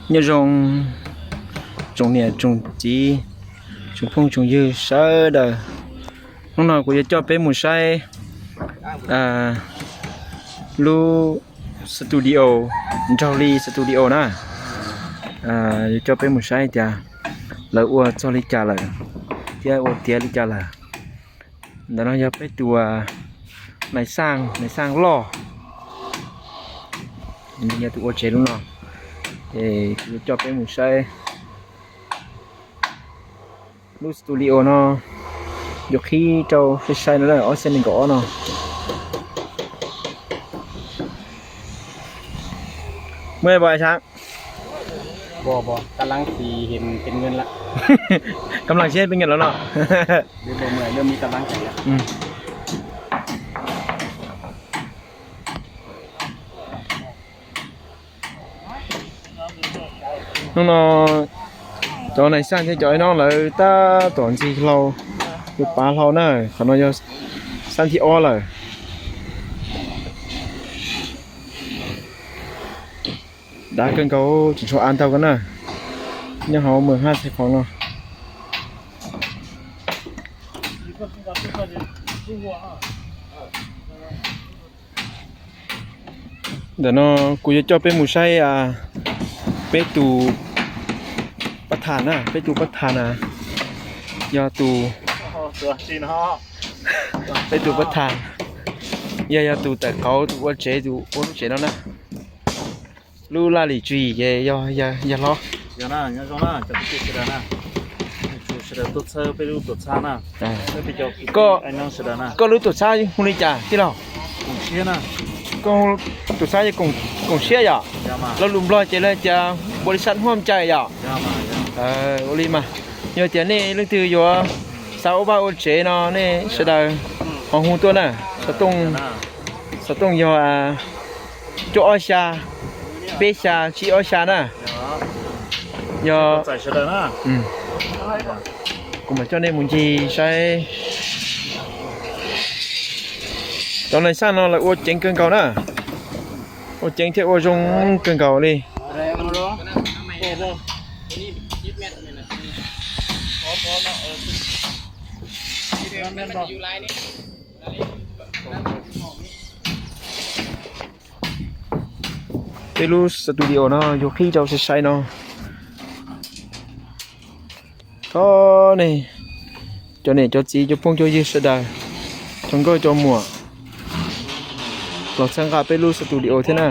Nyob zoo tsoom niam tsoom txiv, tsoom phooj tsoom ywg sawv daws. Hnub no kuv yuav coj peb mus saib lub studio, Nraug Li Studio na. Yuav coj peb mus saib tias lawv ua txog li cas lawm thiab ua tiav li cas lawm. Ntawm no yog peb tus Nais Xaj, Nais Xaj loj, yog tus ua tsev lub no. Ces kuv yuav coj peb mus saib lub studio no, yuav qhib rau sai sai no, ob txhiab nees nkaum ob no. Muaj pom sav? Pom, pom, kab lab tsis hes pes nkees lawm. Kab lab tsis hes pes nkees lawm no. Hnub no cov Nais Xaj thiab cov Aib Nob lawv tab tom ntxig hlau, yuav pav hlau na. Qhov no yog xab thib ob lawm. Dav kawg nkaus, tsis tshua av ntau ko na. Nyob hauv mws haj xais foos no. Ntawm no kuv yuav coj peb mus saib peb tus pab tham na, peb tus pab tham na, yog tus, peb tus pab tham, yog, yog tus tawm qauv, tus ua tsev, tus ua lub tsev no na. Lub laj lim tswv yim ces yog, yog hlob. Koj lub tuam txhab hu li cas tij laug? Koj tus txhab yog Koom Siab yom? Lo lus Nplog ces lawv tias npaus li sab huaj cai yom? Ua li mas, yog tias nej leej twg yuav xav ua vaj ua tsev no nej sawv daws ho hu tuaj na. Xov tooj, xov tooj yog cuaj ob xya, peb xya tsib ob xya na. Yog kuv mam coj nej mus ncig saib. Cov Nais Xaj no lawv ua ceev kawg nkaus na, ua ceev thiab ua zoo kawg nkaus li. Peb lub studio no yuav qhib rau sai sai no. Thov nej cov niam cov txiv, cov phooj cov ywg sawv daws, cov nkauj cov muam los txhawb nqa peb lub studio thiab na.